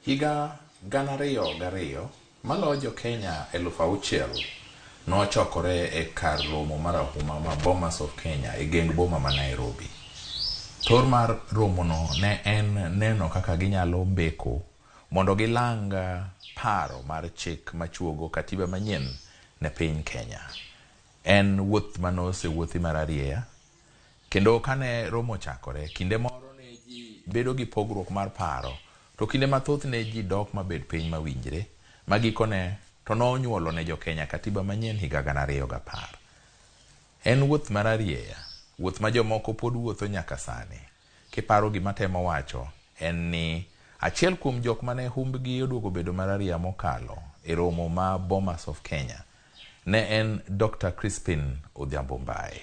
Higa 2002, maloyo jo-Kenya 6,000 nochokore e kar romo marahuma ma Bomas of Kenya e geng boma ma Nairobi. Thor mar romono ne en neno kaka ginyalo mbeko mondo gilang paro mar chik machuogo katiba manyien ne piny Kenya. En wuoth mane osewuothi mararieya kendo kane romo ochakore, kinde moro ne ji bedo gi pogruok mar paro to kinde mathoth ne ji dok mabed piny mawinjre ma gikone to nonyuolo ne jo-Kenya katiba manyien higa 2010. En wuoth mararieya, wuoth ma jomoko pod wuotho nyaka sani. Kiparo gima temo wacho en ni achiel kuom jok mane humbgi oduogo bedo mararieya mokalo e romo ma Bomas of Kenya ne en Dr. Crispin Odhiambo Mbae.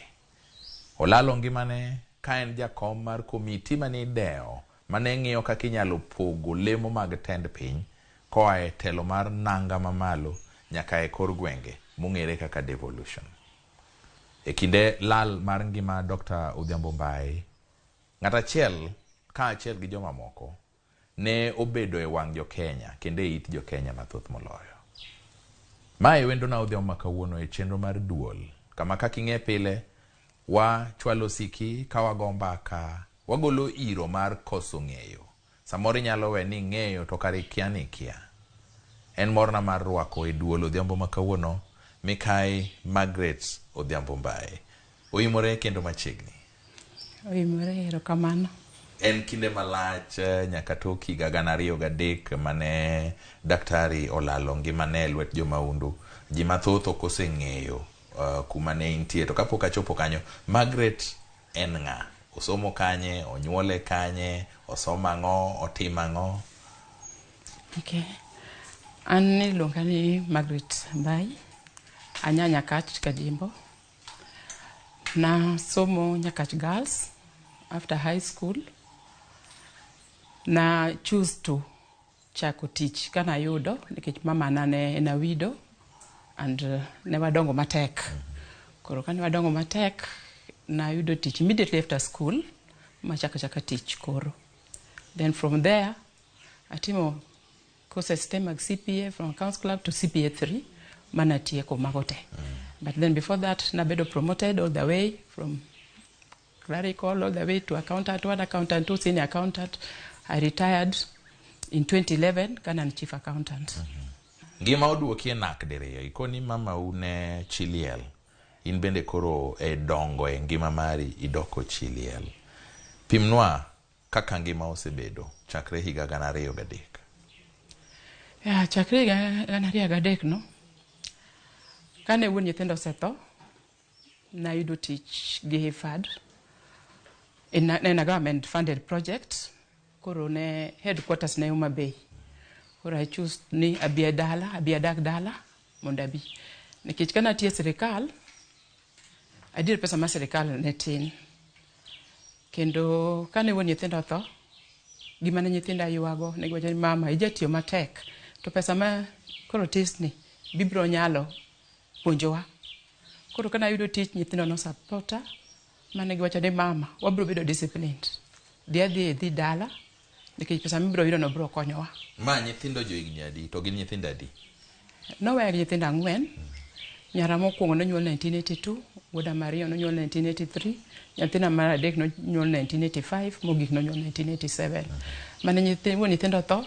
Olalo ngimane ka en jakom mar komiti mane idewo mane ng'iyo kaka inyalo pogo lemo mag tend piny koa e telo mar nanga mamalo nyaka e kor gwenge mong'ere kaka devolution. E kinde lal mar ngima Dr. Odhiambo Mbae, ng'at achiel kaachiel gi jomamoko ne obedo e wang' jo-Kenya kendo e it jo-Kenya mathoth moloyo. Mae wendona Odhiambo ma kawuono e chenro mar duol, kama kaka ing'e pile, wachwalo siki ka wago mbaka, wagolo iro mar koso ng'eyo. Samoro inyalo we ni ing'eyo to kare ikia ni ikia. En morna mar rwako e duol Odhiambo ma kawuono Mikai Margaret Odhiambo Mbae. Oimore kendo machiegni. Oimore, erokamano. En kinde malach nyaka tok higa 2003 mane daktari olalo ngimane e lwet jomahundu. Ji mathoth ok oseng'eyo kuma ne intie. To kapok achopo kanyo, Margaret en ng'a? Osomo kanye? Onyuole kanye? Osomo ang'o? Otimo ang'o? Okay. An iluonga ni Margaret Mbai. Anya Nyakach Kajimbo. Nasomo Nyakach Girls after high school. Na choose to chako tich kanayudo nikech mama na ne en a widow and ne wadongo matek. Koro kane wadongo matek, nayudo tich immediately after school, machako achaka tich koro. Then from there, atimo courses te mag CPA from accounts clerk to CPA 3 manatieko mago te. But then before that, nabedo promoted all the way from clerical all the way to accountant 1, accountant 2, senior accountant. I retired in 2011 kana an chief accountant. Ngima oduoki e nak diriyo. Ikoni mamau ne chi liel. In bende koro e dongo e ngima mari idoko chi liel. Pimnwa kaka ngima osebedo chakre higa 2003. Ya, chakre higa 2003 no, kane wuon nyithindo osetho, nayudo tich gi IFAD. Ne en a government funded project. Koro ne headquarters ne Homa Bay. Koro I choose ni abi dala, abi adag dala mondo abi. Nikech kana atiyo e sirikal, adier pesa mar sirikal ne tin. Kendo kane wuon nyithindo otho, gima ne nyithinda ywago, ne giwacho ni mama ijatiyo matek, to pesa ma koro tisni bibiro nyalo puonjowa. Koro kana ayudo tich, nyithindo no supporta, mane giwacho ni mama, wabiro bedo disciplined. Dhi adhi idhi dala, nikech pesa mibiro yudo no biro konyowa. Ma nyithindo jo higni adi to gin nyithindo adi? Noweya gi nyithindo ang'wen. Nyara mokwongo nonyuol 1982, wuoda mar ariyo nonyuol 1983, nyathina mar adek nonyuol 1985, mogik nonyuol 1987. Mane wuon nyithindo otho,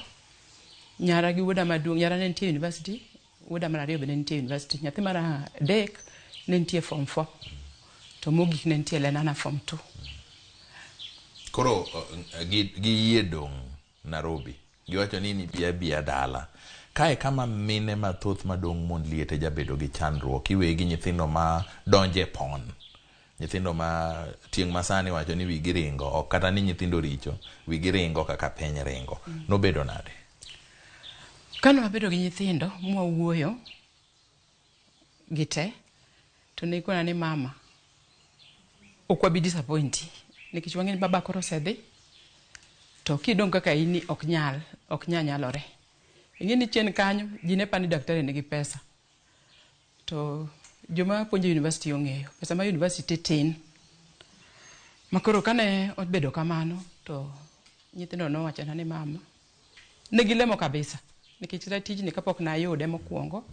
nyara gi wuoda maduong', nyara ne nitie university, wuoda mar ariyo be ne nitie university. Nyathi mar adek ne nitie form 4, to mogik ne nitie Lenana form 2. Koro giyie dong' Nairobi. Giwacho ni nibi abiya dala. Kae kama mine mathoth madong' mond liete jabedo gi chandruok. Iweyi gi nyithindo ma donje pon. Nyithindo ma tieng' masani wacho ni wigi ringo. Ok kata ni nyithindo richo. Wigi ringo kaka piny ringo. Nobedo nade? Kane wabedo gi nyithindo mwawuoyo gi te, to ne gikona ni mama, ok wabi disappointi nikech wang'e ni baba koro osedhi, to kidong' kaka in ni ok nyal, ok nyal nyalore. Ing'e ni chien kanyo ji ne paro ni daktari nigi pesa. To joma puonjo e university ong'eyo, pesa ma university tin. Ma koro kane obedo kamano, to nyithindo nowachona ni mama, Ne gilemo kabisa. Nikech kata tijni kapok nayude mokwongo,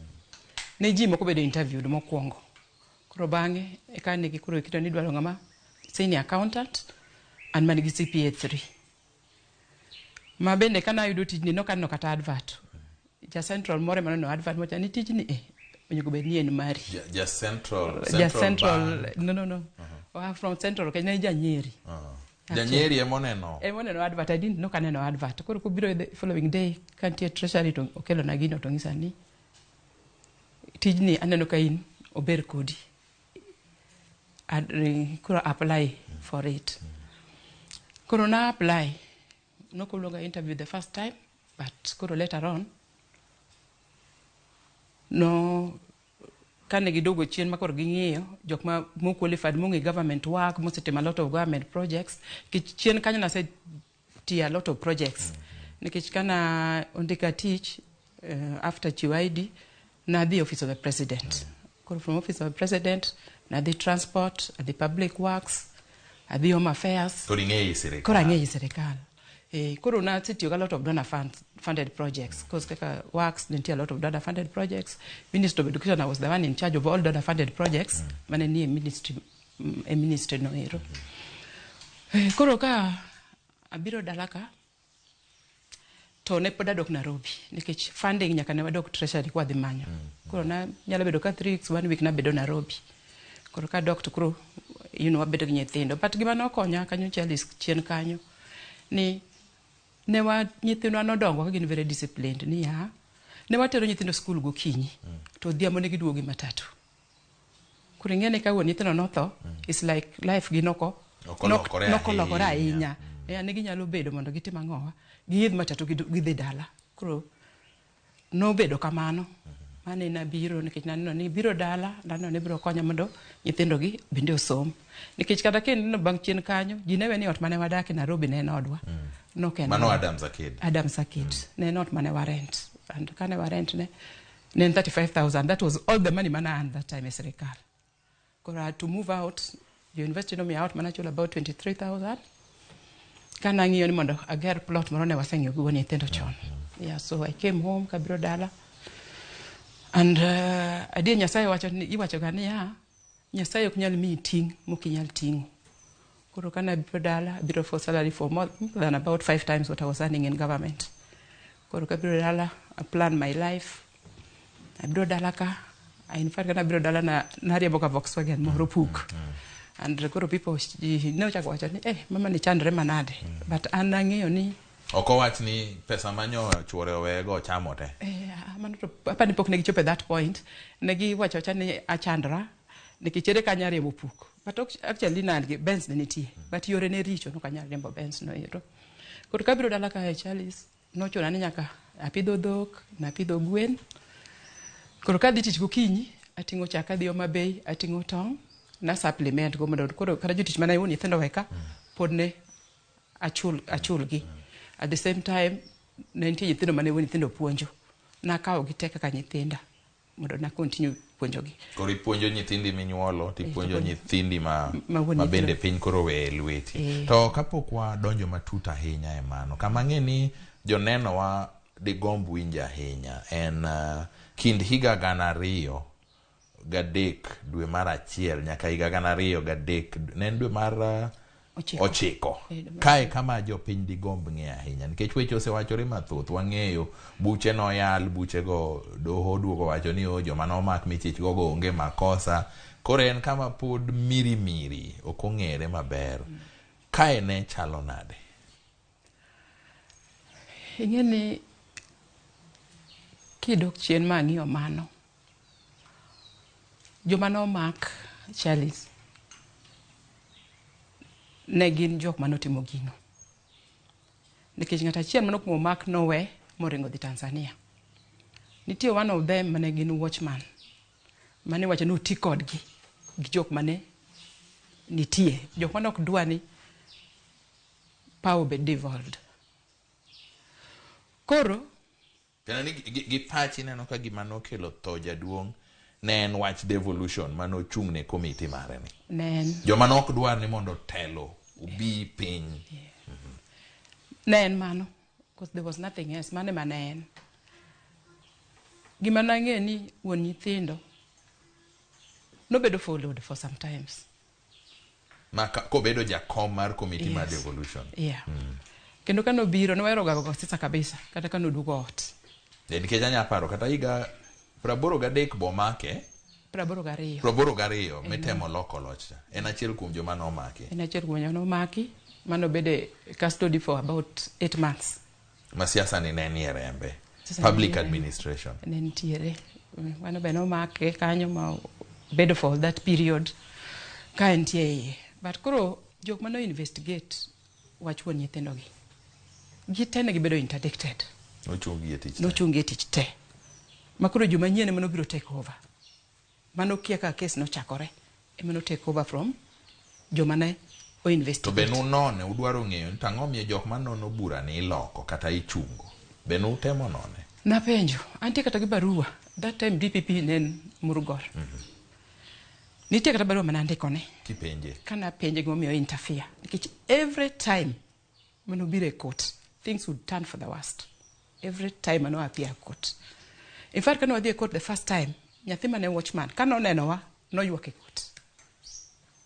ne ji moko bedo interviewed mokwongo. Koro bang'e, eka ne gikoro kito ni idwaro ng'ama senior accountant and man gi CPA 3. Ma bende ka nayudo tijni nok aneno kata advert. Ja Central moro ema noneno advert mowacho ni tijni e onego bed ni en mari. Ja Central, Ja Central Central, Bank. no. Oa from Central, ok ne ja Nyeri. Ja Nyeri ema oneno. Ema oneno advert, I didn't nok aneno advert. Koro kobiro the following day, ka nitie treasury to okelona gino to onyisa ni tijni aneno ka in ober kodi. Koro apply for it. Koro na apply. Nokoluonga interview the first time, but koro later on, no kane giduogo chien ma koro ging'iyo jok ma mo qualified mong'e government work mosetimo a lot of government projects nikech chien kanyo nase tiyo a lot of projects nikech kana ondika tich after chiwo ID nadhi office of the president. Koro from office of the president nadhi transport, adhi public works, adhi home affairs. Koro ing'eyo sirikal. Koro ang'eyo sirikal. Koro nasetiyo gi a lot of donor funded projects because kaka works nitie a lot of donor funded projects. Ministry of Education, I was the one in charge of all donor funded projects mane nie ministry, e ministry no ero. Koro ka abiro dala ka to ne pod adok Nairobi nikech funding nyaka ne wadok treasury kwa dhi manyo. Koro na nyalo bedo ka 3 weeks, 1 week nabedo Nairobi. Koro ka dok to koro wabedo gi nyithindo. But gima nokonya kanyo Charles chien kanyo ni ne wa nyithindwa nodongo ka gin very disciplined niya ne watero nyithindo skul gokinyi to odhiambo ne giduogo gi matatu. Koro ing'e ni ka wuon nyithindo notho, it's like life gi noko Nokolokore nokolokore ahinya. ahinya. Ne ginyalo bedo mondo gitim ang'owa, giidh matatu gidhi dala. Koro nobedo kamano. Mane nabiro nikech naneno ni biro dala, naneno ni biro konya mondo nyithindo gi bende osom. Nikech kata kineno bang' chien kanyo, ji ne we ni ot mane wadake Nairobi ne en odwa. Nok en Mano odwa. Adams Arcade. Adams Arcade. Ne en ot mane wa rent. And kane wa rent ne, ne en 35,000. That was all the money mane I earned that time e sirikal. Koro I had to move out. The university nomiya ot mane achulo about 23,000. Kana ang'iyo ni mondo ager plot moro ne waseng'iyo gi wuon nyithindo chon. Yeah, so I came home kabiro dala. And adier Nyasaye wacho ni iwacho ga niya, Nyasaye ok nyal miyi ting' mok inyal ting'o. Koro kana abiro dala, abiro for salary for more than about 5 times what I was earning in government. Koro kabiro dala, I plan my life. Abiro dala ka, in fact kana abiro dala na nariembo ka Volkswagen moro puk. And koro people ne ochako wacho ni mama ni chandre manade. But an ang'eyo ni Ok owach ni pesa manyo chuore owego ochamo te. Mano to apani pok ne gichopo at that point. Ne giwacho awacha ni achandra nikech ere ka anyalo riembo puk. But actually ne an gi Benz ne nitie. But yore ne richo, nok anyal riembo Benz no ero. Koro kabiro dala kae Charles, nochuna ni nyaka apidho dhok, napidho gwen. Koro kadhi tich gokinyi, ating'o chak adhi Homa Bay, ating'o tong', na supplement go mondo koro kata jotich mane wuon nyithindo weka, pod ne achulgi. At the same time, ne nitie nyithindo mane wuon nyithindo puonjo. Nakawogi te kaka nyithinda mondo na continue puonjogi. Koro ipuonjo nyithindi minyuolo, tipuonjo nyithindi Ma wuon ma bende nyithindo. piny koro weye lweti. To kapok wadonjo matut ahinya e mano, kama ang'e ni jonenowa digomb winjo ahinya en kind higa 2003 dwe mar 1 nyaka higa 2003, ne en dwe mar Ochiko. ochiko. Dwe mar Kae kama jopiny digomb ng'eyo ahinya, nikech weche osewachore mathoth, wang'eyo buche noyal, buchego doho oduogo wacho ni joma nomak michich gogo onge makosa. Koro en kama pod mirimiri ok ong'ere maber. Kae ne chalo nade? Ing'e ni kidok chien ma ang'iyo mano, joma nomak Charles ne gin jok manotimo gino. Nikech ng'at achiel manokuongo mak nowe moringo dhi Tanzania. Nitie one of them mane gin watchman, mane wacho ni oti kodgi gi jok mane nitie, jok mane ok dwa ni power obed devolved. Koro Kendo ni gi pachi ineno ka gima nokelo tho jaduong' ne en wach devolution mane ochung' ne komiti mare ni. Ne en. Joma ne ok dwar ni mondo telo obi piny. Ne en mano. Because there was nothing else. Mane mane en. Gima nang'e ni wuon nyithindo nobedo followed for some times. Ma kobedo jakom mar committee mar devolution. Yeah. Kendo ka nobiro nowahero ga go siasa kabisa kata ka noduogo ot. Nikech anya paro kata higa 83 bomake 82. 82 mitemo loko loch cha. En achiel kuom joma nomaki. En achiel kuom joma nomaki manobedo e custody for about 8 months. Ma siasa ni ne nie rembe. Siasa ni Public nie rembe. administration. Ne nitiere. Mano be nomake kanyo ma bedo for that period ka entie iye. But koro jok mano investigate wach wuon nyithindogi gite ne gibedo interdicted. Nochungi e tich te. Nochungi e tich te. Ma koro joma nyien ema nobiro take over. Mano kia kaka case nochakore. Ema no take over from joma ne o To be investigate. nunone, udwaro ng'eyo ni to ang'o miyo jok manono bura ni iloko kata ichungo. Be nutemo none? Napenjo, antie kata gi barua. That time DPP ne en Murgor. Nitie kata barua mane andikone. Kipenje. Kana penje gimomiyo interfere. Nikech every time mane obiro e court, things would turn for the worst. Every time mane appear e court. In fact, kane wadhi e court the first time, nyathi mane watchman, kane onenowa, noywak e court.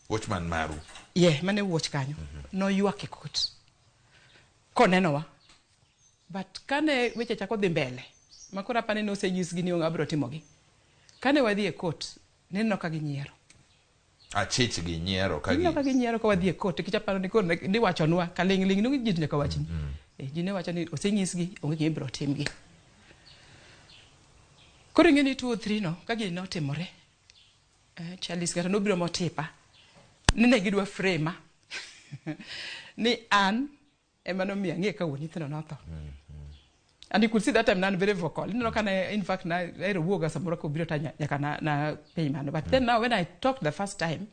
Watchman maru. Yeah, mane watch kanyo. Noywak e court. Konenowa. But kane weche chako dhi mbele, ma koro apani nosenyisgi ni onge abiro timogi. Kane wadhi e court, nineno ka ginyiero. Achich gi nyiero ka Nineno ka gi ginyiero ka wadhi e court, nikech aparo ni koro niwachonwa kaling'ling' ni ji nyaka wachni. Ji ne wacho ni osenyisgi onge gima ibiro timgi. Koro ing'e ni 2 or 3 no, ka gini notimore, Charles kata nobiro motipa, ni ne gidwa frame ni an ema nomiyo ang'e ka wuon nyithindo notho. And you could see that time nan very vocal. Ineno ka ne, in fact, na ahero wuoga samoro kobiro ta nyaka na piny mano. But then now when I talked the first time,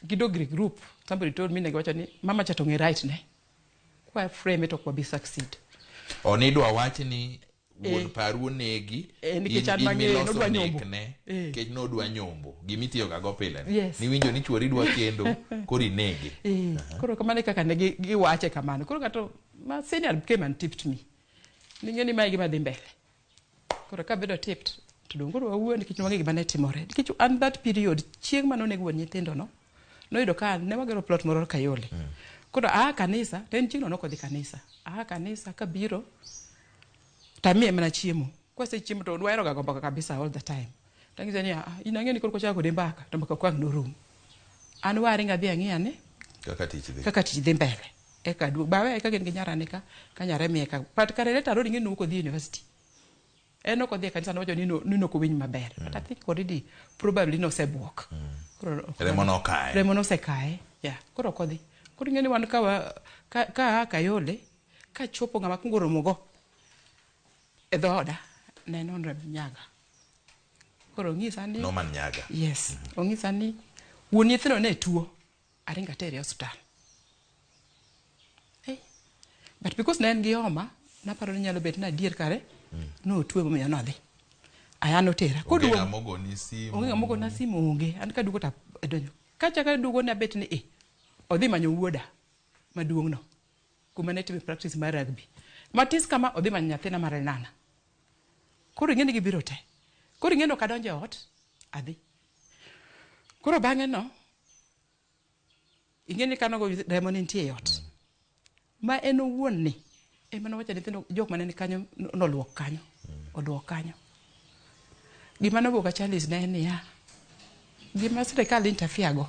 gi Dogri group, somebody told me ne giwacho ni mama cha to ng'e right ne. Kwa frame to ok wabi succeed. O nidwa wach ni wuon paru onegi, Nikech an in mang'eyo, miloso nodwa nyombo. nekne, nikech nodwa nyombo. Gimitiyo ga go pile ni. Yes. Niwinjo ni chuori dwa kendo, koro inege. Koro kamano e kaka ne giwache kamano. Koro kato ma senior came and tipped me. Ning'e ni mae gima dhi mbele. Koro kabedo tipped, to dong' koro wawuoyo nikech wang'e gima ne timore. Nikech an that period, chieng' mane onego wuon nyithindo no, noyudo ka ne wagero plot moro Kayole. Koro aa kanisa, to en chieng'no nok odhi kanisa. Aa kanisa kabiro, to amiye mana chiemo. Kwasechiemo to wahero ga go mbaka kabisa all the time. Tang'ise ni, in ang'e ni koro kwachako kode mbaka, to mbaka ok ang' norum. An waringo adhi ang'i ane Kaka tich dhi. Kaka tich dhi mbele. Eka aduog. Bawe eka gin gi nyara ni ka, ka nyare miye ka. But kare later on ing'e ni ok odhi university. En ok odhi e kanisa nowacho ni ni nok owinj maber. But I think already probably nosebuok. Koro ok Remo odhi. nokaye. Remo nosekaye. Yeah. Koro ok odhi. Koro ing'e ni wan ka wa, ka aa Kayole, kachopo ng'ama kuongo romogo e dhooda, ne en Honorable Nyaga. Koro ong'isa ni Norman Nyaga. Yes. Ong'isa ni wuon nyithindo ne tuo, aringo atere e osiptal. Hey. But because ne en gi homa, naparo ni nyalo bet ni adier kare, notuo emomiyo nodhi. Aya notera. Onge Koduogo ng'ama ogoni simu. Onge ng'ama ogona simu onge. An kaduogo to adonjo. Kachako aduogo ne abet ni odhi manyo wuoda maduong' no. Kuma ne time practice mar rugby. Matis kama odhi manyo nyathina mar Elnana. Koro ing'e ni gibiro te. Koro ing'e ni ok adonjo e ot, adhi. Koro bang'e no, ing'e ni kanogo remo ne nitie e ot. Ma en owuon ni, ema nowacho ni nyithindo jok mane ni kanyo noluok kanyo. Oluok kanyo. Gima nobwoga Charles ne en niya, gima sirikal interfere go,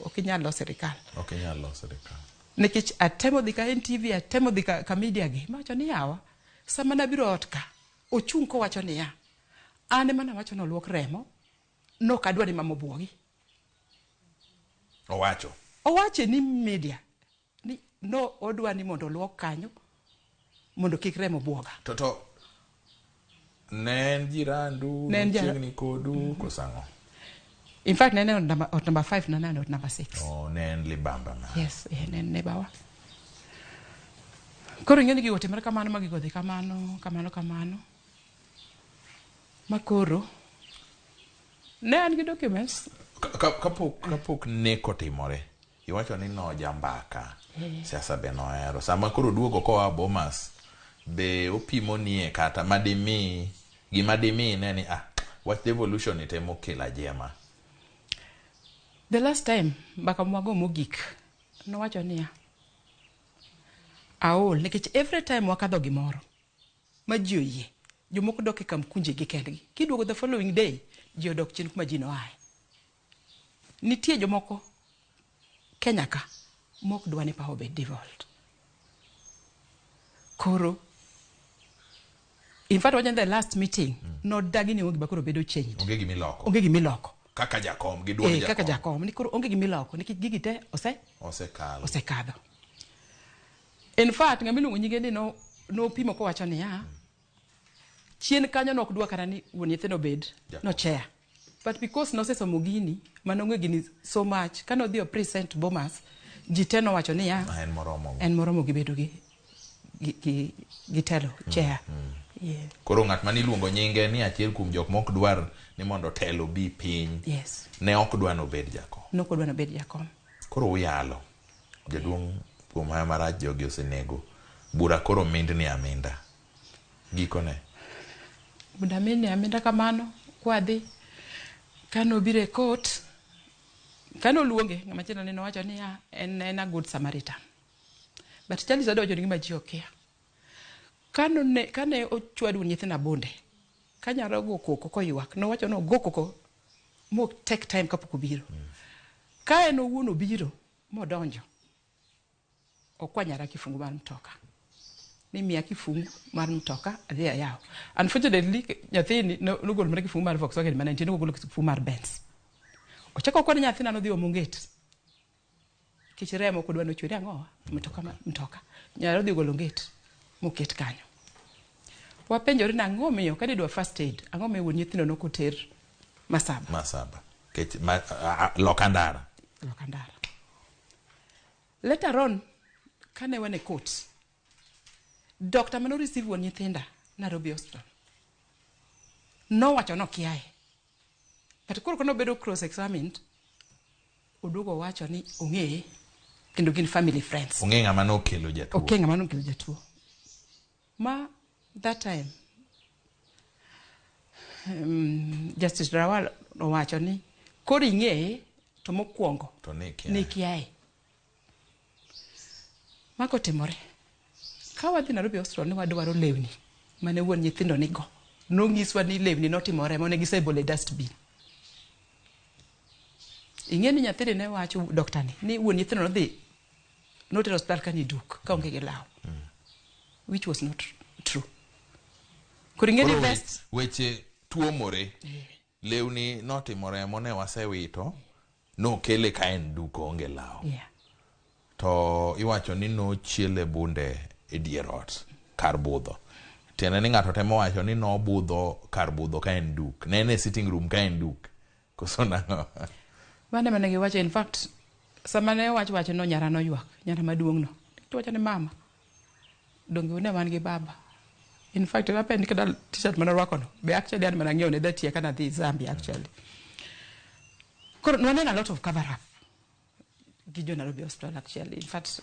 ok inyal lo sirikal. Ok inyal lo sirikal. Nikech atemo dhi ka NTV, atemo dhi ka media gi, mawacho ni yawa, sama nabiro ot ka, ochung' kowacho niya, an ema nawacho ni oluok remo, nok adwa ni mama obwogi. Owacho. Owacho ni media, ni no odwa ni mondo oluok kanyo, mondo kik remo bwoga. To ne en jirandu, Ne en chiegni kodu, koso ang'o? In fact, ne en ot number 5, ne en ot number 6. Oh, ne en libamba ma. Yes, ne en neighbor wa. Koro ing'e ni gigo otimore kamano, ma gigo odhi kamano, kamano, kamano. Ma koro, ne an gi documents. Kapok nek otimore, iwacho ni noja mbaka. Siasa be nohero. Sama koro oduogo koa Bomas, Be opimonie kata madimi gima dimi ine ni ah, wach devolution ni temo kelo ajema? The last time mbaka mwago mogik, nowacho niya, aol nikech every time wakadho gimoro ma ji oyie, jomoko dok e kamkunje gi kendgi. Kiduogo the following day, ji odok chien kuma ji noaye. Nitie jomoko Kenya ka mok dwa ni power obed devolved. Koro in fact wacho ni the last meeting nodagi ni onge gima koro bedo changed. Onge gimiloko. Onge gimiloko. Kaka jakom gi duond Eh, kaka jakom. Jakom ni koro onge gimiloko nikech gigi te ose Osekalo. Osekadho. In fact, ng'ama iluongo nyinge ni no nopimo kowacho niya, chien kanyo nok dwa kata ni wuon nyithindo obed Jakom. No chair. But because nosesomo gini, manong'e gini so much, kane odhi o present Bomas, ji te nowacho niya, Ah, en moromo. En moromo gi bedo gi telo chair. Yeah. Koro ng'at mane iluongo nyinge ni achiel kuom jok mok dwar ni mondo telo obi piny. Yes. Ne ok dwa nobed jakom. Nokodwa nobed jakom. Koro uyalo. Jaduong' kuom haya marach jogi osenego. Bura koro mindni aminda. Gikone. Bunda mindni aminda kamano, kwadhi. Kane obiro e court, kane oluonge, ng'ama chielo ni nowacho niya, en a good Samaritan. But Charles adwa wacho ni gima ji okia. Kane ochwad wuon nyithindo abunde, ka nyalo go koko koywak, nowacho ni ogo koko mo take time kapok obiro. Ka en owuon obiro, modonjo, okwanyara kifungu mar mtoka. Ni miya kifungu mar mtoka, adhi ayaw. Unfortunately, nyathini nogolo mana kifungu mar Volkswagen mana nitie, nogolo kifungu mar Benz. Ochako okone nyathina nodhi omo ngeti. Kech remo ok odwa nochwere ang'owa, mtoka ma, mtoka. Nyara odhi ogolo ngeti, moket kanyo. Wapenjore ni ang'o miyo kane idwa first aid, ang'o miyo wuon nyithindo nok oter Masaba? Masaba. Kech, ma, a, a, loka ndara. Loka ndara. Later on, kane wan e court, doctor mane receive wuon nyithinda Nairobi Hospital, nowacho nokiaye. But koro kane obedo cross examined, oduogo owacho ni ong'eye kendo gin family friends. Ong'e ng'ama nokelo jatuo. Ong'e ng'ama nokelo jatuo. Ma that time Justice Rawal owacho ni koro ing'eye to mokwongo To ne ikiaye. Ne ikiaye. Mako timore. Ka wadhi Nairobi Hospital ne wadwaro lewni mane wuon nyithindo nigo. Nonyiswa ni lewni notimore mane gisebolo e dustbin. Ing'e ni nyathini ne wacho doctor ni ni wuon nyithindo nodhi notero osiptal ka ni duk kaonge gi law. Which was not true. Koro ing'e ni Koro best weche tuomore. Lewni notimo remo ne wasewito, nokele ka en duk oonge law. To iwacho ni nochiele bunde e dier ot kar budho. Tiende ni ng'ato temo wacho ni nobudho kar budho ka en duk. Ne en e sitting room ka en duk. Koso nang'o? Mano ema ne giwacho. In fact, sama ne owach wach no nyara noywak, nyara maduong' no. To wacho ni mama, donge une wan gi baba. In fact, apenj kata t-shirt mane orwako no, be actually an mana ng'iewo ne that year kana dhi Zambia actually. Koro nwaneno a lot of cover up gi jo Nairobi Hospital actually. In fact,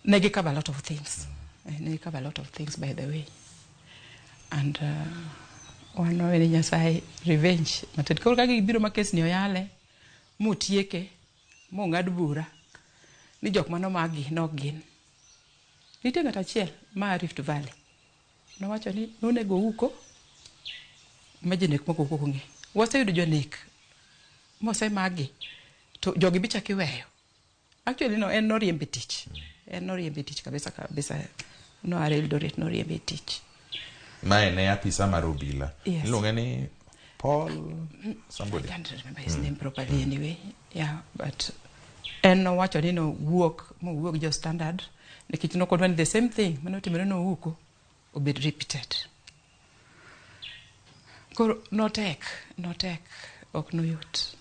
ne gi cover a lot of things. Ne gi cover a lot of things by the way. And wan wawe ni Nyasaye revenge. Matin koro ka gibiro ma kes ni oyale, motieke, mong'ad bura, ni jok mane omagi nok gin. Nitie ng'at achiel ma Rift Valley. Nowacho ni nonego Ouko, ma jonek moko ok ong'e. Waseyudo jonek mosemagi, to jogi bichak iweyo. Actually no, en noriembe tich. En noriembe tich kabisa kabisa. No are Eldoret noriembe tich. Mae ne apisa mar obila. Yes. Iluonge ni Paul somebody. I can't remember his name properly anyway. Yeah, but en nowacho ni nowuok mowuok jo Standard nikech nokodwa ni the same thing mane otimore no Ouko obed repeated. Koro notek, notek, ok noyot.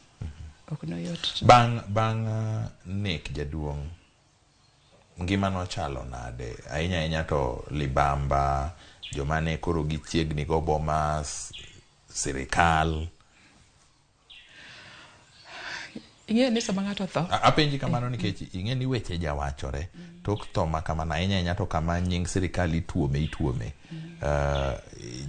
Ok noyot. Bang' nek jaduong' ngima nochalo nade? Ahinya ahinya to libamba, joma ne koro gichiegni go Bomas, sirikal. Ing'eyo ni sama ng'ato otho, Apenji kamano nikech ing'e ni weche jawachore tok tho ma kamano ahinya ahinya to kama nying sirikal ituome ituome.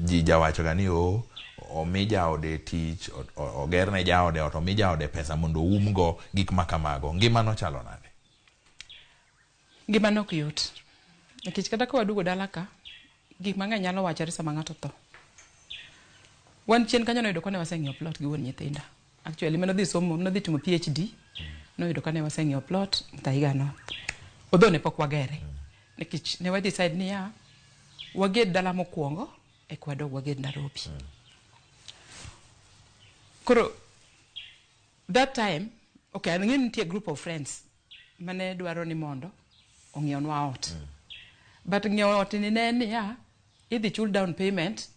Ji jawacho ga ni o omi jaode tich, ogerne jaode ot, omi jaode pesa mondo oumgo gik ma kamago. Ngima nochalo nade? Ngima nok yot. Nikech kata ka waduogo dala ka, gik mang'eny nyalo wachore sama ng'ato tho. Wan chien kanyo noyudo kane waseng'iewo plot gi wuon nyithinda. Actually, mane odhi somo, nodhi timo PhD, noyudo kane waseng'iewo plot Muthaiga North. Although ne pok wagere. Nikech ne wa decide niya, waged dala mokwongo, eka wadog waged Nairobi. Koro, that time, okay, ang'e ni nitie group of friends mane dwaro ni mondo ong'iewnwa ot. But ng'iewo ot ni ne en niya, idhi chul down payment,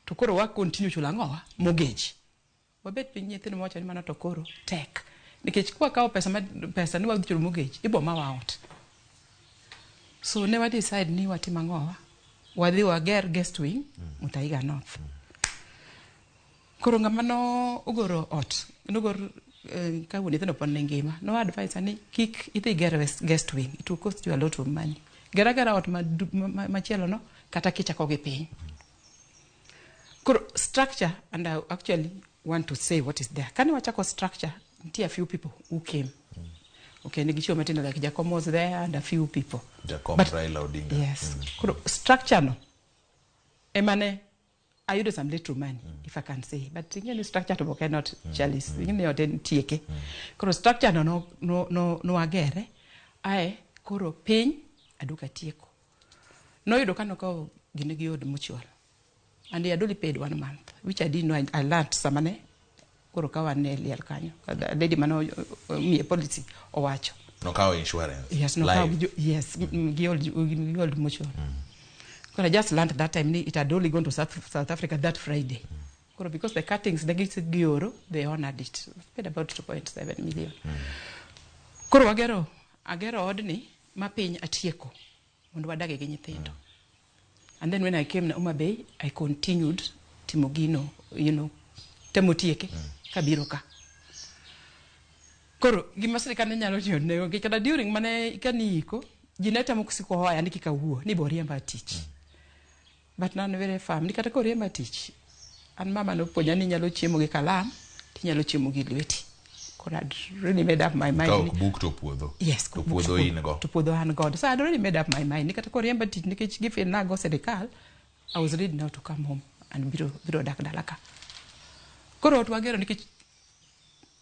to koro wa continue chulo ang'owa? Mortgage. Wabet piny nyithindo mawacho ni mano to koro tek. Nikech kwakawo pesa, ma, pesa ni wadhi chulo mortgage, ibo mawa ot. So ne wa decide ni watim ang'owa? Wadhi wager guest wing Muthaiga North. Koro ng'ama no ogoro ot, nogor ka wuon nyithindo pod ne ngima, no advise ni kik idhi ger guest wing, it will cost you a lot of money. Ger agera ot machielo no, kata kichako gi piny. Koro structure, and I actually want to say what is there. Kane wachako structure, nitie a few people who came. Okay, ne gichiwo matindo like Jakom was there and a few people. Jakom But- Raila Odinga. Yes. Koro structure no, emane ayudo some little money, if I can say. But ing'e ni structure to cannot chalice. Ing'e ni ot en tieke. Koro structure no no wagere. Ae, koro piny aduka tieko. Noyudo ka nokawo gine gi Old Mutual. And he had only paid one month, which I didn't know. I learned sama ne koro ka wan e liel kanyo. Lady mane omiye policy owacho. Nokawo insurance. Yes, nokawo Live. gi yes, gi Old Mutual. Koro I just learned that time ni it had only gone to South Africa that Friday. Koro because the cuttings ne gioro, they honored it. Paid about 2.7 million. Koro wagero, agero odni ma piny atieko mondo wadage gi nyithindo. And then when I came na Homa Bay, I continued timo gino, temo tieke kabiro ka. Koro gima sirikal ne nyalo tiyo ne onge kata during mane kaniiko, ji ne temo siko hoya ni kik awuo, ni bo riemba tich. But nan very firm, ni kata koriemba tich, an mama nopuonja ni inyalo chiemo gi kalam, tinyalo chiemo gi lweti. Koro I'd really made up my mind. Ka ok buk to puodho. Yes, To puodho in go. To puodho an godo. So I'd already made up my mind. Ni kata koriemba tich nikech gifil nago sirikal, I was ready now to come home and biro dak dala ka. Koro ot wagero nikech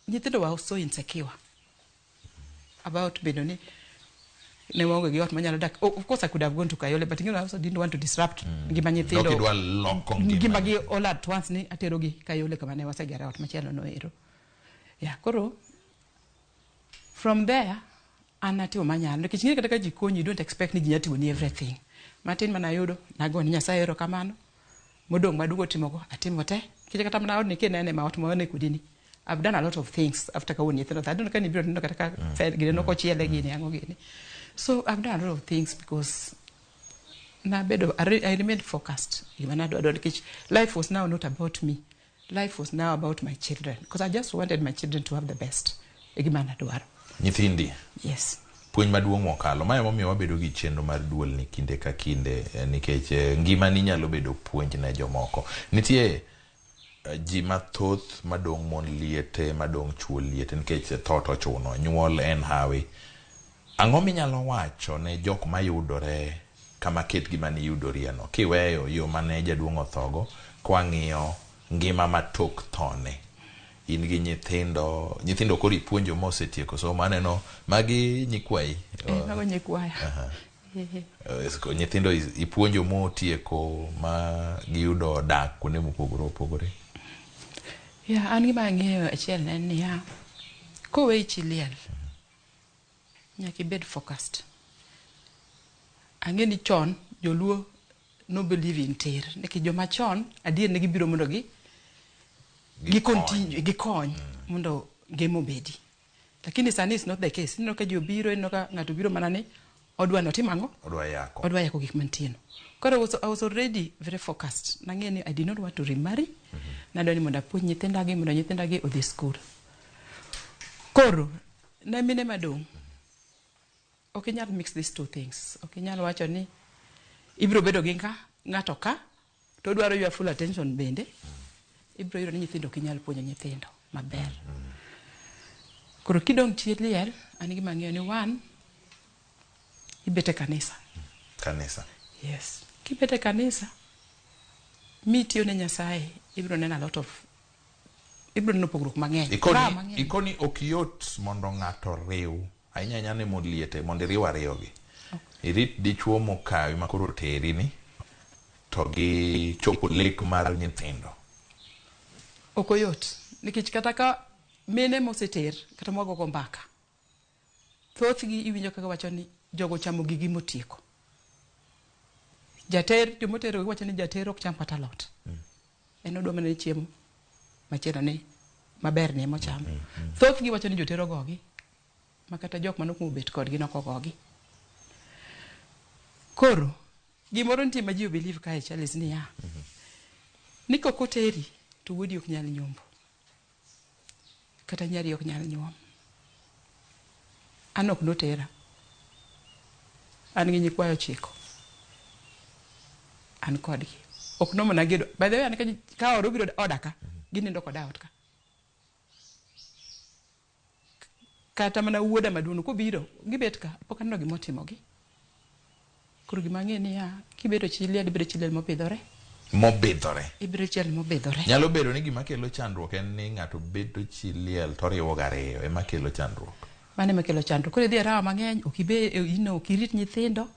nyithindo were so insecure about bedo ni ne waonge gi ot manyalo dak. Oh, of course I could have gone to Kayole, but I also didn't want to disrupt ngima nyithindo. Ok idwa loko ngima. Ngima gi all at once ni atero gi Kayole kama ne wasegere ot machielo no ero. Yeah, koro from there an natimo manyalo nikech ing'e kata ka ji konyi you don't expect ni ji nyalo timoni everything. Matin mana ayudo nago ni Nyasaye erokamano. Modong' maduogo timogo atimo te. Nikech kata mana odni kinene ma ot maone kodi ni I've done a lot of things after kawuon nyithindo tho. I don't know ka nibiro neno kata ka gine nokochiele gini ang'o gini. So I've done a lot of things because nabedo I remained focused. Gima nadwaro nikech life was now not about me. Life was now about my children because I just wanted my children to have the best. E gima nadwaro. Nyithindi. Yes. Puonj maduong' mokalo. Mae emomiyo wabedo gi chenro mar duol ni kinde ka kinde, nikech ngimani nyalo bedo puonj ne jomoko. Nitie ji mathoth madong' mon liete, madong' chuo liete, nikech tho to ochuno, nyuol en hawi. Ang'o minyalo wacho ne jok mayudore kama ket gima niyudorie no, kiweyo yo mane jaduong' othogo, kwang'iyo ngima ma tok thone? In gi nyithindo, nyithindo koro ipuonjo mosetieko somo, aneno magi nyikwayi. Mago nyikwaya. Nyithindo ipuonjo motieko ma giyudo dak kuonde mopogore opogore. Yeah, an gima ang'eyo achiel en niya, koweyi chi liel, nyaka ibed focused. Ang'e ni chon joluo no believe in ter, nikech joma chon adier ne gibiro mondo gi continue, gikony mondo ngima obedi. Lakini sani it's not the case. Ineno ka ji obiro, ineno ka ng'ato biro mana ni odwa ni otim ang'o? Odwa yako. Odwa yako gik mantie no. Koro I was already very focused. Nang'e ni I did not want to remarry. Nadwa ni mondo apuonj nyithindagi, mondo nyithindagi odhi school. Koro ne mine madong', ok inyal mix these two things. Ok inyal wacho ni ibiro bedo gi ng'ato ka to odwaro your full attention bende. Ibiro yudo ni nyithindo ok inyal puonjo nyithindo maber. Koro kidong' chi liel, an gima ang'eyo ni one, ibet e kanisa. Kanisa. Yes. Kibet e kanisa, mitiyo ne Nyasaye, ibiro neno a lot of, ibiro neno pogruok mang'eny. Raha mang'eny. Ikoni ok yot mondo ng'ato riw ahinya ahinya ne mond liete mondo iriw ariyogi. Irit dichuo mokawi ma koro teri ni to gi chopo lek mar nyithindo. Ok oyot. Nikech kata ka mine moseter, kata mwagogo mbaka, thothgi iwinjo kaka wacho ni jogo chamo gigi motieko. Jater, jomotero wacho ni jater ok cham kata alot. En odwa mana ni chiemo machielo ni maber ni emochamo. Thothgi wacho ni jotero ogogi, ma kata jok manokuongo bet kodgi nok ogogi. Koro, gimoro nitie ma ji believe kae Charles niya, ni kok oteri to wuodi ok nyal nyombo. Kata nyari ok nyal nyuom. An ok notera. An gi nyikwayo 9. An kodgi. Ok nomona gedo. By the way, an ka oro biro oda ka, ginindo koda ot ka. Kata mana wuoda maduong' kobiro, gibet ka, pok aneno gima otimogi. Koro gima ang'e niya, kibedo chi liel, ibedo chi liel mobidhore. Mobidhore. Ibedo chi liel mobidhore. Nyalo bedo ni gima kelo chandruok en ni ng'ato bedo chi liel to oriwo gariyo ema kelo chandruok. Mano ema kelo chandruok. Koro idhi e raha mang'eny, ok ibe, ok irit nyithindo,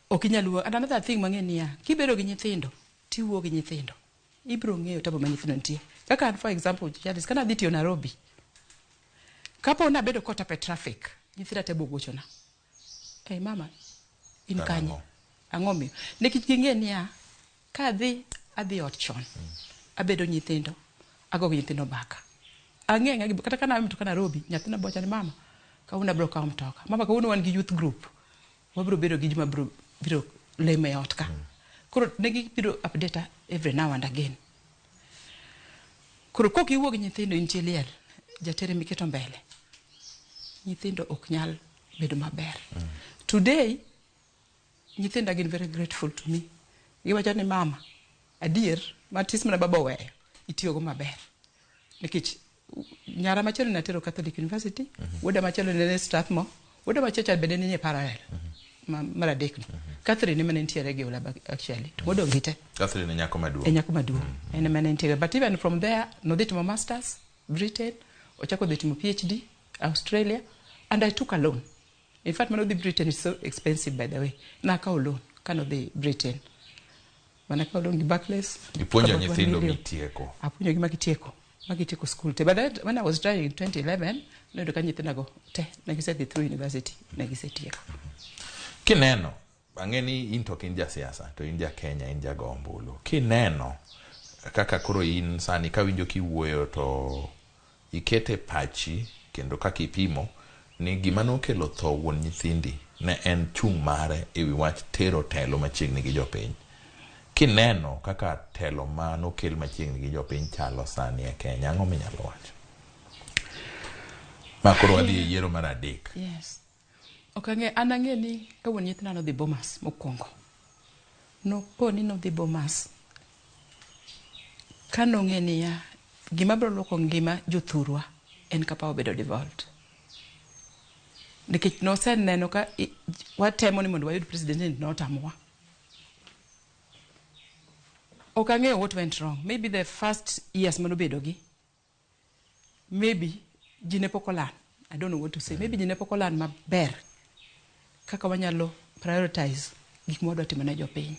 ok inyal wuo. And another thing mang'e niya, kibedo gi nyithindo, tiwuo gi nyithindo. Ibiro ng'eyo tabu ma nyithindo nitie. Kaka an for example, Charles, kana adhi tiyo Nairobi, kapo nabedo caught up e traffic, nyithinda te bogochona. Hey mama, in kanye? Ang'o miyo? Nikech ging'e niya, ka adhi ot chon, abedo nyithindo, ago gi nyithindo mbaka. Ang'e ng'a kata kana mtoka Nairobi, nyathina bocha ni mama, kawuono abiro kawo mtoka. Mama kawuono wan gi youth group. Wabiro bedo gi joma biro lemo e ot ka. Koro ne gibiro update every now and again. Koro kok iwuo gi nyithindo in chi liel, jatere miketo mbele. Nyithindo ok nyal bedo maber. Today, nyithinda gin very grateful to me. Giwacho ni mama, adier, matis mana baba oweyo, itiyogo maber. Nikech nyara machielo ne atero Catholic University, wuoda machielo ne Strathmore, wuoda machielo cha bende ne nie parallel. Mar adek no. Catherine ema ne nitiere gi Ulaba actually. To modong' gi te. Catherine e nyako maduong'. E nyako maduong'. En ema ne nitiere. But even from there, nodhi timo masters Britain, ochako dhi timo PhD Australia, and I took a loan. In fact, manodhi Britain is so expensive, by the way. Nakawo loan kanodhi Britain. Manakawo loan gi Barclays. Ipuonjo About 1 nyithindo million. mitieko. Apuonjogi magitieko. Magitieko school te. But that, when I was trying in 2011, noyudo ka nyithindago te ne gisedhi through university, ne gisetieko. Kineno, ang'e ni in to ok in jasiasa, to in ja Kenya, in jago ombulu. Kineno kaka koro in sani kawinjo kiwuoyo to ikete pachi kendo kaka ipimo ni gima nokelo tho wuon nyithindi ne en chung' mare e wi wach tero telo machiegni gi jopiny. Kineno kaka telo ma nokel machiegni gi jopiny chalo sani e Kenya, ang'o minyalo wacho? Ma koro wadhi e yiero mar adek. Yes. Ok ang'e, an ang'e ni ka wuon nyithinda nodhi Bomas mokwongo. Nopo ni nodhi Bomas. Ka nong'e niya, gima biro luoko ngima jothurwa en ka power obedo devolved. Nikech noseneno ka watemo ni mondo wayud president ni notamowa. Ok ang'eyo what went wrong. Maybe the first years manobedo gi. Maybe ji ne pok olan. I don't know what to say. Maybe ji ne pok olan maber kaka wanyalo prioritize gik ma wadwa timo ne jopiny.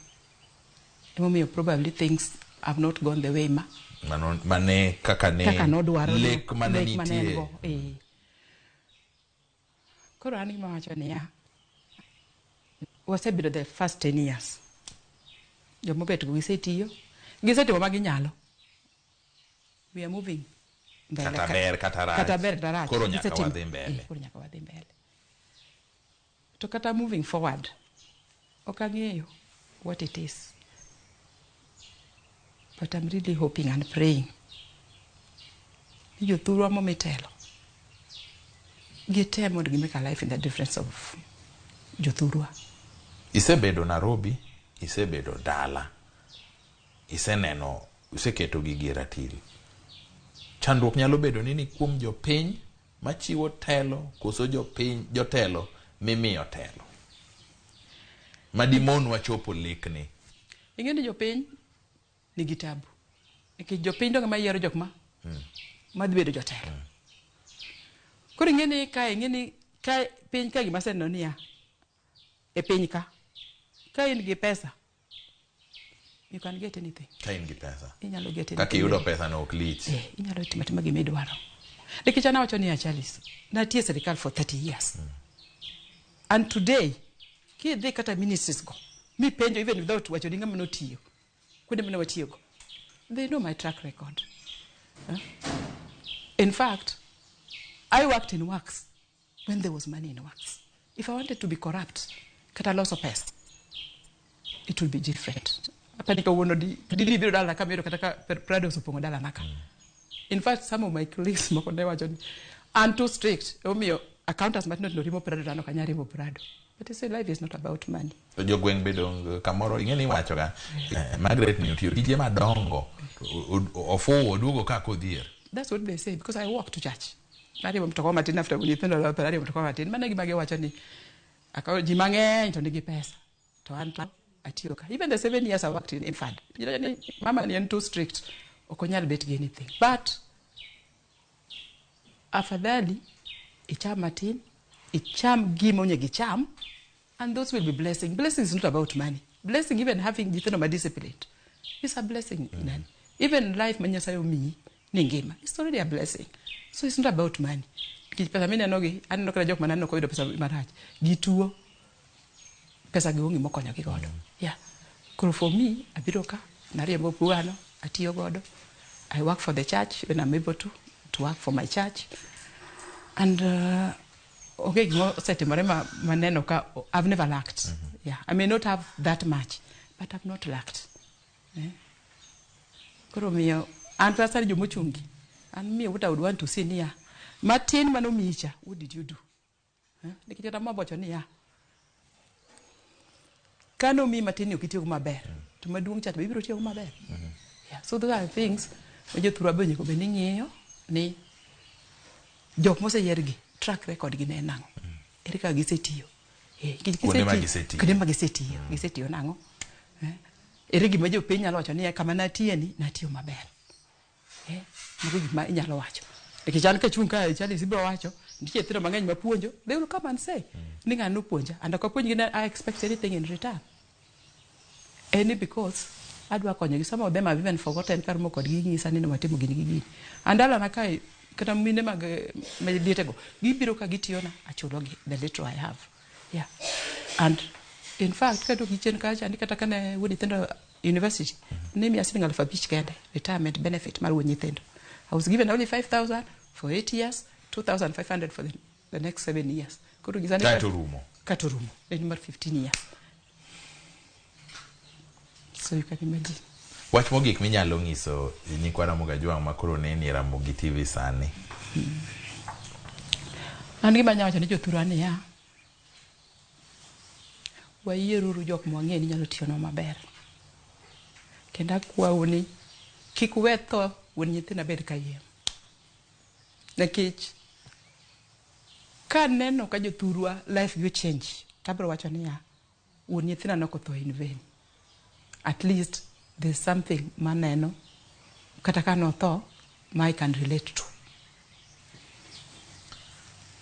Emomiyo probably things have not gone the way ma Mano, mane kaka ne kaka nodwaro lek mane lek mane en nitie. go. Eh. Koro an gima wacho niya, wasebedo the first 10 years. Jomobet go gisetiyo, gisetimo ma ginyalo. We are moving mbele. Kata ber kata rach. Kata ber kata rach. Koro nyaka Gisetimo. wadhi mbele. Koro nyaka wadhi mbele. To kata moving forward, ok ang'eyo what it is. But I'm really hoping and praying ni jothurwa momi telo. Gitem mondo gi make a life in the difference of jothurwa. Isebedo Nairobi, isebedo dala, iseneno, iseketo gigi e ratil. Chandruok nyalo bedo ni kuom jopiny machiwo telo koso jopiny jotelo mimiyo telo. Madimonwa chopo lekni. Ing'e ni jopiny nigi tabu. Nikech jopiny donge mayiero jok ma madhi bedo jotelo. Koro ing'e ni kae ing'e ni kae piny ka gima aseneno niya e piny ka ka in gi pesa you can get anything. Ka in gi pesa. Inyalo get anything. Kaka iyudo pesa no ok lich. Inyalo timo atima gima idwaro. Nikech an awacho niya Charles, natiyo e sirikal for 30 years. And today, kidhi kata ministries go, mipenjo even without wacho ni ng'ama notiyo, kuonde mane watiyogo, they know my track record. Huh? In fact, I worked in works when there was money in works. If I wanted to be corrupt, kata loso pesa, it will be different. Apani kawuono di di biro dala ka miyudo kata ka Prado osepong'o dalana ka. In fact, some of my colleagues moko ne wacho ni an too strict. Omiyo accountants matindo tindo riembo Prado to an ok anyal riembo Prado. But you say life is not about money. To jogweng' bedo kamoro ing'e ni iwacho ga Margaret ni otiyo tije madongo ofuwo oduogo ka kodhier. That's what they say because I walk to church. Ariembo mtoka matin after nyithindo lope ariembo mtoka matin. Mano e gima giwacho ni akawo ji mang'eny to nigi pesa. To an to atiyo ka. Even the 7 years I worked in IFAD. Ni mama ni en too strict. Ok onyal bet gi anything. But afadhali icham matin, icham gima onego icham, and those will be blessing. Blessing is not about money. Blessing, even having nyithindo ma disciplined, is a blessing. Nani? Even life ma Nyasaye omiyi ni ngima, it's already a blessing. So it's not about money. Nikech pesa mineno gi, aneno kata jok maneno koyudo pesa marach, gituo, pesa gi onge mokonyogi godo. Yeah. Koro for me, abiro ka, nariembo pugano, atiyo godo. I work for the church when I'm able to work for my church. And onge gima osetimore ma maneno ka I've never lacked. Yeah, I may not have that much, but I've not lacked. Eh? Koro miyo an kata sani jomochungi, an miyo what I would want to see niya, matin manomiyi cha, what did you do? Eh? Nikech kata mawacho niya, kanomiyi matin ni ok itiyogo maber, to maduong' cha to be ibiro tiyogo maber. Yeah, so those are things ma jothurwa be onego bed ni ng'iyo ni jok moseyier gi track record gi ne en nang'o? Ere kaka gisetiyo? Eh, nikech Kuonde ma gisetiyo- gisetiyo. Kuonde ma gisetiyo. Gisetiyo nang'o? Eh? Ere gima jopiny nyalo wacho ni kama natiye ni natiyo maber. Eh, mago gik ma inyalo wacho. Nikech an kachung' kae Charles ibiro wacho, nitie nyithindo mang'eny mapuonjo, they will come and say ni ng'ani nopuonja and ok apuonjgi ni I expect anything in return. Any because adwa konyogi. Some of them have even forgotten karomo kodgi ginyisa ni watimo gini gi gini. And dalana kae kata mine mag lietego gibiro ka gitiyona achulogi the little I have. Yeah. And in fact kadok gi chien kacha ni kata kane wuon nyithindo university ne miya siling 5,000 kende retirement benefit mar wuon nyithindo. I was given only 5,000 for 8 years, 2,500 for the next 7 years. Koro nyisa ni Kaeto rumo. Kato rumo. En mar 15 years. So you can imagine. Wach mogik minyalo nyiso nyikwa Ramogi Ajwang' ma koro neni e Ramogi TV sani. An gima anyalo wacho ni jothurwa niya, wayieruru jok mwang'eyo ni nyalo tiyonwa maber. Kendo akwau ni kik uwe tho wuon nyithindo bed kayiem. Nikech kaneno ka jothurwa life gi change, tabiro wacho niya, wuon nyithinda nok otho in vain. At least there's something maneno kata ka notho ma I can relate to.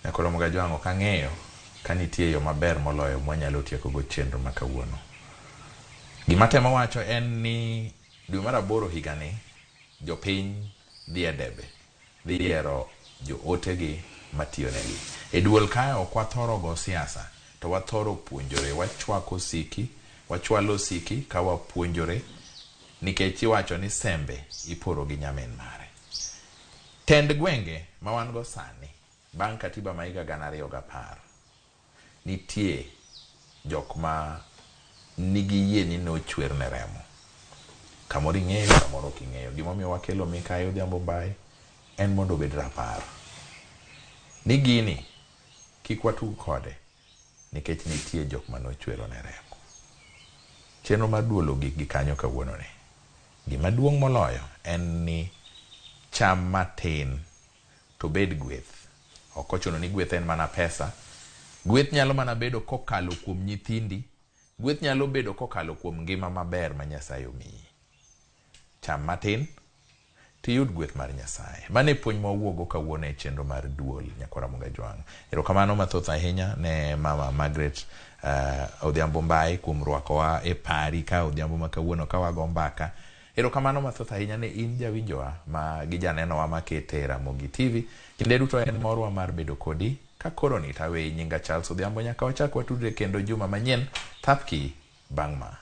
Nyako Ramogi Ajwang' ok ang'eyo ka nitie yo maber moloyo mwanyalo tieko go chenro ma kawuono. Gima temo wacho en ni dwe mar aboro higani jopiny dhi e debe dhi yiero jootegi matiyonegi. E duol kae ok wathoro go siasa to wathoro puonjore wachwako siki wachwalo siki ka wapuonjore nikech iwacho ni sembe iporo gi nyamin mare. Tend gwenge ma wan go sani bang' katiba ma higa 2010 nitie jok ma nigi yie ni nochwerne remo. Kamoro ing'eyo, kamoro ok ing'eyo. Gimomiyo wakelo Mikayi Odhiambo Mbai en mondo obed rapar. Ni gini Kik watug kode nikech nitie jok manochwero ne remo. Chenro mar duol ogik gi kanyo kawuono ni. Gima duong' moloyo en ni cham matin to bed gweth. Ok ochuno ni gweth en mana pesa. Gweth nyalo mana bedo kokalo kuom nyithindi. Gweth nyalo bedo kokalo kuom ngima maber ma Nyasaye omiyi. Cham matin tiyud gweth mar Nyasaye. Mano e puonj ma wawuogo kawuono e chenro mar duol Nyakwar Ramogi Ajwang'. Erokamano mathoth ahinya ne mama Margaret Odhiambo Mbai kuom rwakowa e pari ka odhiambo ma kawuono ka wago mbaka. Erokamano mathoth ahinya ne in jawinjowa ma gi janenowa makete Ramogi TV. Kinde duto en morwa mar bedo kodi. Ka koro ni taweyi nyinga Charles Odhiambo nyaka wachak watudre kendo juma manyien. Thapki bang' ma.